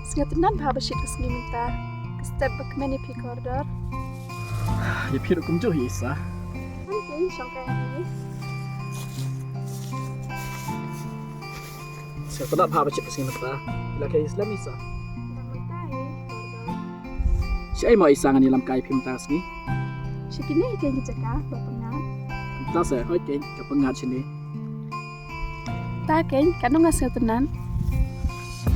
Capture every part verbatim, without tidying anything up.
Sngewtynnat bha ba shit ka sngi mynta. Ka step ba kmen ïa phi kordor. Ïa phi ruh kumjuh hi Isa. Tang keiñ shong kai ha ïing. Sngewtynnat bha ba shit ka sngi mynta. Phi la khlem Isa? Tang mynta hi kordor. Shaei mo Isa ngan ïalam kai ïa phi mynta ka sngi? Sha kine hi keiñ ki jaka ba pyngngad. Mynta sa hooid keiñ ka pyngngad shane. Ta keiñ, katno nga sngewtynnat.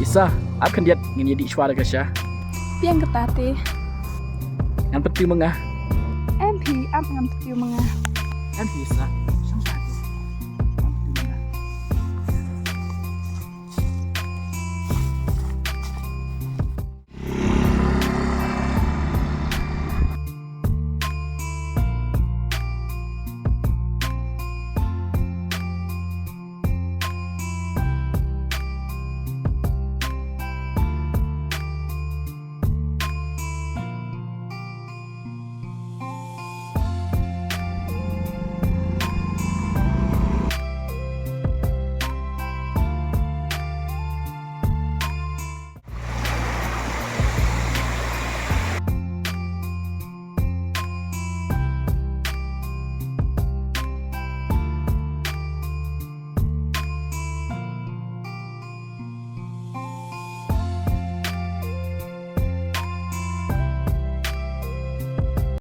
Isa, ap khyndiat ngan ïa dih shuwa da ka sha. Biang kata te. Ngan pyntiew ma nga. Em phi, ap ngan pyntiew ma nga. Em phi Isa.